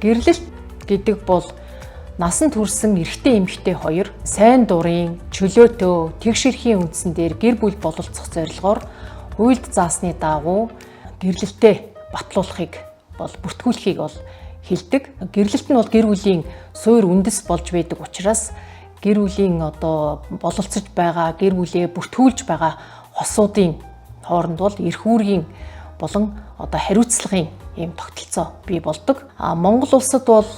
Гэрлэлт гэдэг бол насан турсан эрэгтэй эмэгтэй хоёр сайн дурын чөлөөтөө тэгш эрхийн үндсэн дээр гэр бүл бололцох зорилгоор хуульд заасны дагуу гэрлэлтээ батлуулахыг бол бүртгүүлэхийг бол хэлдэг. Гэрлэлт нь бол гэр бүлийн суур үндэс болж байдаг учраас гэр бүлийн одоо бололцож байгаа, гэр бүлээ бүртгүүлж байгаа хосуудын хооронд бол эрх үүргийн болон одоо хариуцлагын ийм тогтолцоо бий болдог. А Монгол улсад бол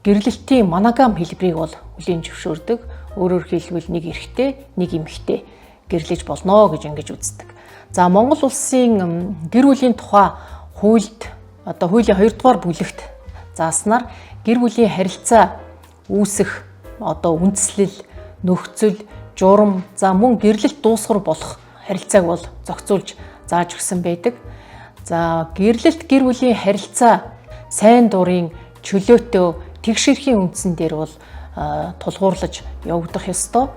гэрлэлтийн моногам хэлбэрийг бол хүлээн зөвшөөрдөг. Өөрөөр хэлбэл, нэг эрэгтэй, нэг эмэгтэй гэрлэж болно гэж ингэж үздэг. За, Монгол улсын гэр бүлийн тухай хуульд, одоо хуулийн 2 дугаар бүлэгт зааснаар гэр бүлийн харилцаа үүсэх одоо үндслэл, нөхцөл, журам, за мөн гэрлэлт дуусгар болох харилцааг бол зохицуулж зааж өгсөн байдаг. За, гэрлэлт, гэр бүлийн харилцаа сайн дурын чөлөөтөө тэгш эрхийн үндсэн дээр бол тулгуурлаж явагдах ёстой.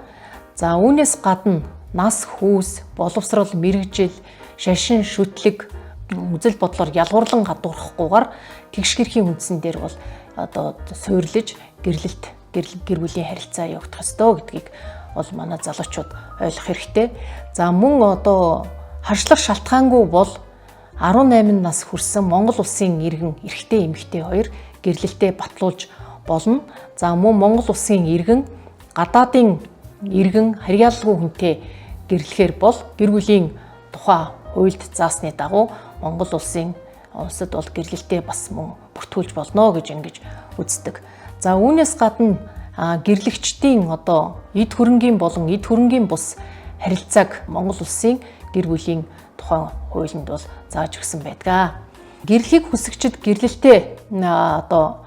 За, үүнээс гадна нас хүйс, боловсрол, мэргэжил, шашин, шүтлэг, үзэл бодлоор ялгуурлан гадуурхахгүйгээр тэгш эрхийн үндсэн дээр бол одоо суйрлаж гэрлэлт, гэр бүлийн харилцаа явагдах ёстой гэдгийг бол манай залуучууд ойлгох хэрэгтэй. За, мөн одоо харшлах шалтгаангүй бол 18 нас хүрсэн Монгол улсын иргэн эрэгтэй эмэгтэй хоёр гэрлэлтээ батлуулж болно. За, мөн Монгол улсын иргэн гадаадын иргэн харьяалалгүй хүнтэй гэрлэхээр бол гэр бүлийн тухай хуульд заасны дагуу Монгол улсад бол гэрлэлтээ бас мөн бүртгүүлж болно гэж ингэж үздэг. За, үүнээс гадна гэрлэгчдийн одоо эд хөрөнгийн болон эд хөрөнгийн бус харилцааг Монгол улсын гэр бүлийн тухай хуулинд бол зааж өгсөн байдаг. Гэрлэхийг хүсэгчид гэрлэлтээ одоо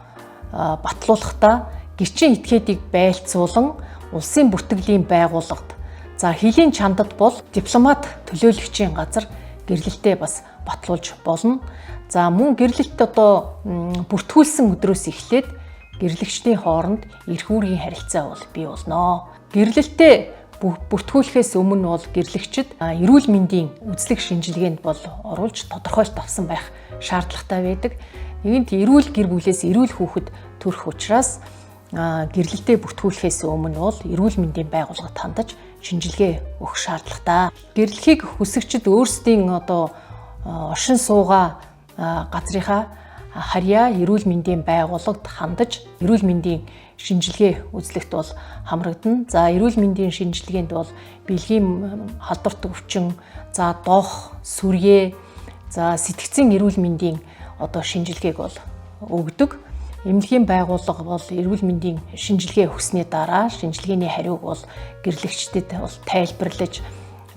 батлуулахдаа гэрчийн этгээдийг байлцуулан улсын бүртгэлийн байгууллагад, за хилийн чандад бол дипломат төлөөлөгчийн газар гэрлэлтээ бас батлуулж болно. За, мөн гэрлэлт одоо бүртгүүлсэн өдрөөс эхлээд гэрлэгчдийн хооронд эрх үүргийн харилцаа бол бий болно. Гэрлэлтээ бүртгүүлэхээс өмнө бол гэрлэгчид эрүүл мэндийн үзлэг шинжилгээнд бол оруулж тодорхойлолт авсан байх шаардлагатай байдаг. Нэгэнт эрүүл гэр бүлээс эрүүл хүүхэд төрөх учраас гэрлэлтээ бүртгүүлэхээс өмнө бол эрүүл мэндийн байгууллагад хандаж шинжилгээ өгөх шаардлагатай. Гэрлэхийг хүсэгчид өөрсдийн одоо оршин суугаа газрынхаа харьяа эрүүл мэндийн байгууллагад хандаж эрүүл мэндийн шинжилгээ үзлэгт бол хамрагдана. За, эрүүл мэндийн шинжилгээнд бол бэлгийн халдварт өвчин, за дох, сүрье, за сэтгцийн эрүүл мэндийн одоо шинжилгээг бол өгдөг. Эмнэлгийн байгууллага бол эрүүл мэндийн шинжилгээ өгсөний дараа шинжилгээний хариуг бол гэрлэгчдэд бол тайлбарлаж,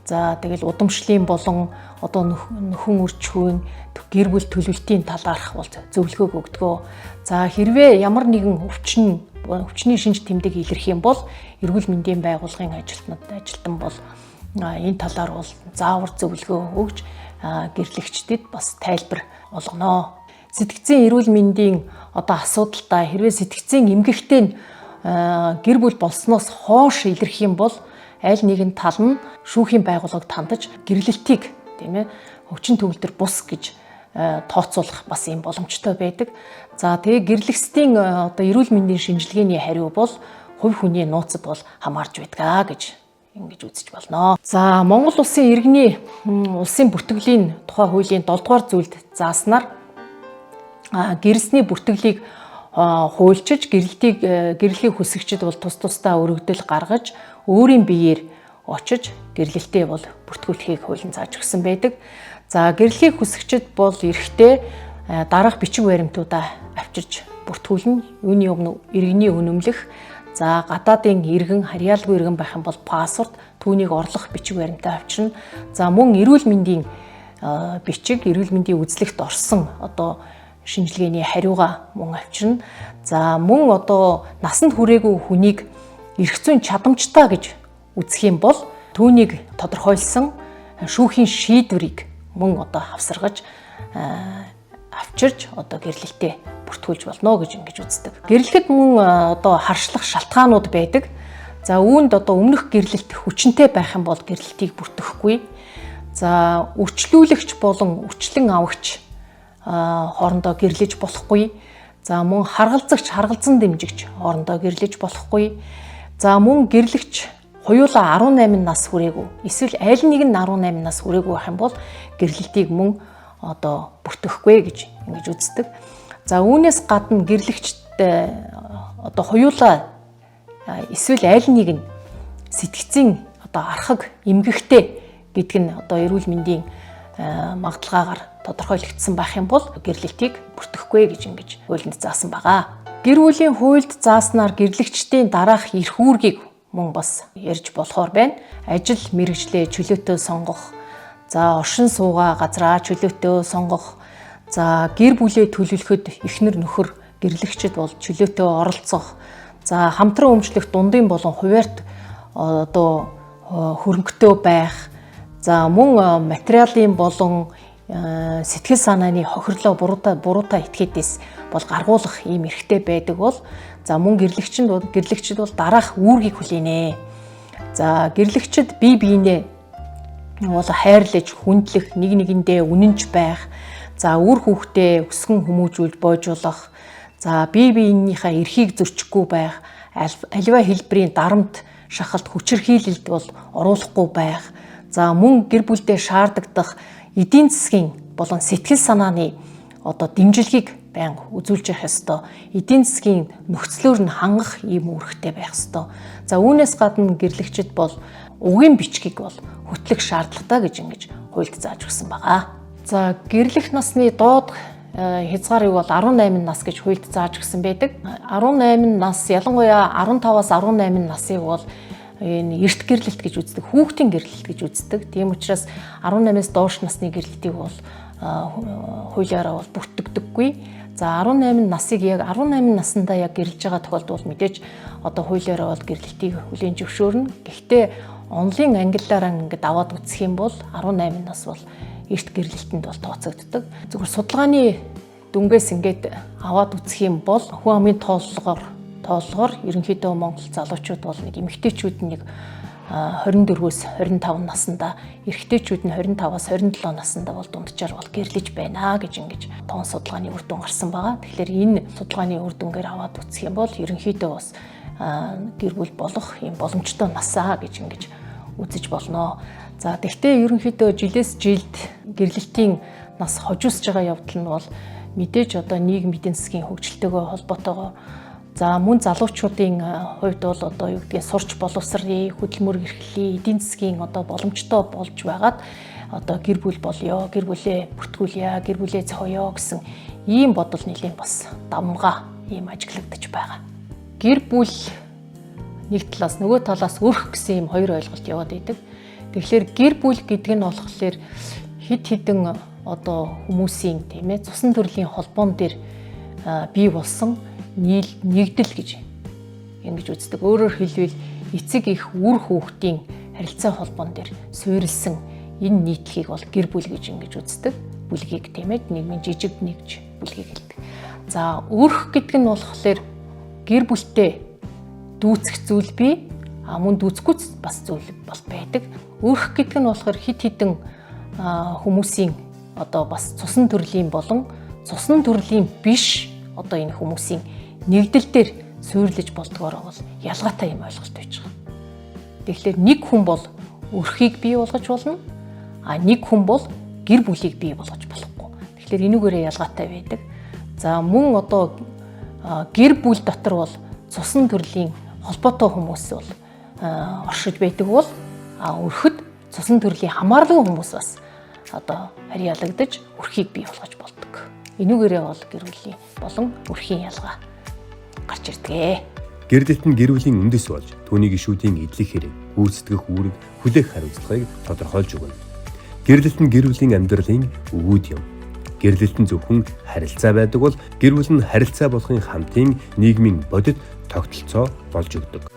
за тэгэл удамшлын болон одоо нөхөн үрчхүүн, гэр бүл төлөвлөлтийн талаарх бол зөвлөгөөг өгдөг. За, хэрвээ ямар нэгэн өвчний шинж тэмдэг илэрх юм бол эрүүл мэндийн байгууллагын ажилтнууд, ажилтан бол энэ талаар бол заавар зөвлөгөө өгж гэрлэгчдэд бас тайлбар олгоно. Сэтгцийн эрүүл мэндийн одоо асуудалтай хэрвээ сэтгцийн эмгэгтэй нь гэр бүл болсноос хойш илэрх юм бол аль нэгэн тал нь шүүхийн байгууллагад хандаж гэрлэлтийг, тийм ээ, өвчин төгөлдөр бус гэж тооцоолох бас юм боломжтой байдаг. За, тэгээ гэрлэгсдийн одоо эрүүл мэндийн шинжилгээний хариу бол хувь хүний нууцад бол хамаарч байдаг гэж ингэж үзэж болно. За, Монгол улсын иргэний улсын бүртгэлийн тухай хуулийн 7 дугаар зүйлд зааснаар гэрэлсний бүртгэлийг хуульчиж гэрлэлтийг гэрлэхийг хүсэгчид бол тус тусдаа өргөдөл гаргаж өөрийн биеэр очиж гэрлэлтээ бол бүртгүүлэхийг хуулийн зааж өгсөн байдаг. За, гэрлэхийг хүсэгчид бол эрхтээ дараах бичиг баримтуудаа авчирч бүртгүүлнэ. Үүний өмнө иргэний үнэмлэх, за гадаадын иргэн, харьяалгүй иргэн байх юм бол паспорт, түүнийг орлох бичиг баримтаа авчирна. За, мөн эрүүл мэндийн бичиг, эрүүл мэндийн үзлэгт орсон одоо шинжилгээний хариугаа мөн авчирна. За, мөн одоо насанд хүрээгүй хүнийг эрх зүйн чадамжтай гэж үзэх юм бол түүнийг тодорхойлсон шүүхийн шийдвэрийг мөн одоо хавсаргаж авчирж одоо гэрлэлтээ бүртгүүлж болно гэж ингэж үздэг. Гэрлэхэд мөн одоо харшлах шалтгаанууд байдаг. За, үүнд одоо өмнөх гэрлэлт хүчинтэй байх юм бол гэрлэлтийг бүртгэхгүй. За, үрчлүүлэгч болон үрчлэн авагч хоорондоо гэрлэж болохгүй. За мөн харгалзагч, харгалзан дэмжигч хоорондоо гэрлэж болохгүй. За мөн гэрлэгч хоёулаа 18 нас хүрээгүй эсвэл аль нэг нь 18 нас хүрээгүй байх юм бол гэрлэлтийг мөн одоо бүртгэхгүй гэж ингэж үздэг. За үүнээс гадна гэрлэгчд одоо хоёулаа эсвэл аль нэг нь сэтгцийн одоо архаг эмгэгтэй гэдэг нь одоо эрүүл мэндийн магадлалгаар тодорхойлогдсон байх юм бол гэрлэлтийг бүртгэхгүй гэж ингэж хуульд заасан байгаа. Гэр бүлийн хуульд зааснаар гэрлэгчдийн дараах эрх үүргийг мөн бас ярьж болохоор байна. Ажил мэргэжлээ чөлөөтэй сонгох, за оршин суугаа газраа чөлөөтэй сонгох, за гэр бүлээ төлөвлөхөд эхнэр нөхөр гэрлэгчд бол чөлөөтэй оролцох, за хамтран өмчлөх дундын болон хуваарьт одоо хөрөнгөтэй байх, за мөн материалын болон сэтгэл санааны хохирлоо буруутай этгээдээс бол гаргуулах ийм эрхтэй байдаг бол за мөн гэрлэгчид бол дараах үүргийг хүлээнэ. За гэрлэгчид бие биенээ бол хайрлаж, хүндлэх, нэг нэгэндээ үнэнч байх, за үр хүүхдээ өсгөн хүмүүжүүлж боожуулах, за бие биенийхээ эрхийг зөрчихгүй байх, аливаа хэлбэрийн дарамт шахалт хүчирхийлэлд бол оруулахгүй байх, за мөн гэр бүлдээ шаардагдах эдийн засгийн болон сэтгэл санааны одоо дэмжлэгийг байнга үзүүлж явах ёстой. Эдийн засгийн нөхцлөөр нь хангах ийм үүрэгтэй байх ёстой. За үүнээс гадна гэрлэгчид бол угийн бичгийг бол хөтлөх шаардлагатай гэж ингэж хуульд зааж өгсөн байгаа. За гэрлэх насны доод хязгаарыг бол 18 нас гэж хуульд зааж өгсөн байдаг. 18 нас, ялангуяа 15-аас 18 насыг бол энэ эрт гэрлэлт гэж үздэг, хүүхдийн гэрлэлт гэж үздэг. Тийм учраас 18-аас доош насны гэрлэлтийг бол хуулиараа бол бүртгэдэггүй. За 18 насыг яг 18 наснда яг гэрлэж байгаа тохиолдолд бол мэдээж одоо хуулиараа бол гэрлэлтийг хүлээн зөвшөөрнө. Гэхдээ онлын ангиллаараа ингээд аваад үзэх юм бол 18 нас бол эрт гэрлэлтэнд бол тооцогддог. Зөвхөн судалгааны дүнгээс ингээд аваад үзэх юм бол хүн амын тооллогоор ерөнхийдөө Монгол залуучууд бол нэг эмэгтэйчүүд нэг 24-өөс 25 наснда, эрэгтэйчүүд нь 25-аас 27 наснда бол дунджаар бол гэрлэж байна гэж ингэж тоон судалгааны үр дүн гарсан байгаа. Тэгэхээр энэ судалгааны үр дүнгээр аваад үзэх юм бол ерөнхийдөө бас гэр бүл болох юм боломжтой насаа гэж ингэж үзэж болно. За тэгвэл ерөнхийдөө жилээс жилд гэрлэлтийн нас хожуулж байгаа явдал нь бол мэдээж одоо нийгэм эдийн засгийн хөгжилтэйгээ холбоотойгоо. За мөн залуучуудын хувьд бол одоо юу гэдгийг сурч боловсрын, хөдөлмөр эрхлэлийн, эдийн засгийн одоо боломжтой болж байгаад одоо гэр бүл болёо, гэр бүлээ бүртгүүлье, гэр бүлээ зохиоё гэсэн ийм бодол нэлийн бас давмгаа ийм ажиглагдаж байгаа. Гэр бүл нэг талаас, нөгөө талаас өрх гэсэн ийм хоёр ойлголт яваад идэг. Тэгэхээр гэр бүл гэдэг нь болохоор хэд хэдэн одоо хүмүүсийн тийм ээ цусан төрлийн холбоон дээр бий болсон нийл нэгдэл гэж ингэж үздэг. Өөрөөр хэлбэл эцэг их үр хүүхдийн харилцаа холбоон дээр суурилсан энэ нийтлэгийг бол гэр бүл гэж ингэж үздэг. Бүлгийг тийм ээ нийгмийн жижиг нэгж бүлгийг хэлдэг. За өрх гэдэг нь болохоор гэр бүлтэй дүүцэх зүйл бий, а мөн дүүцэхгүй бас зүйл бол байдаг. Өрх гэдэг нь болохоор хэд хэдэн хүмүүсийн одоо бас цусан төрлийн болон цусан төрлийн биш одоо энэ хүмүүсийн нэгдэл дээр суйрлаж болдгоороо бол ялгаатай юм ойлголт байж байгаа. Тэгэхээр нэг хүн бол өрхийг бий болгож болно. А нэг хүн бол гэр бүлийг бий болгож болохгүй. Тэгэхээр энүүгээрээ ялгаатай байдаг. За мөн одоо гэр бүл дотор бол цусан төрлийн холбоотой хүмүүс бол оршиж байдаг бол өрхөд цусан төрлийн хамааралгүй хүмүүс бас одоо харьяалагдаж өрхийг бий болгож болдог. Энүүгээрээ бол гэр бүлийн болон өрхийн ялгаа гарч ирдэг. Гэрлэлт нь гэр бүлийн үндэс болж түүний гишүүдийн эдлэх хэрэг, гүйцэтгэх үүрэг, хүлээх хариуцлагыг тодорхойлж өгнө. Гэрлэлт нь гэр бүлийн амьдралын өгөөд юм. Гэрлэлт нь зөвхөн харилцаа байдаг бол гэр бүл нь харилцаа болохын хамтын нийгмийн бодит тогтолцоо болж өгдөг.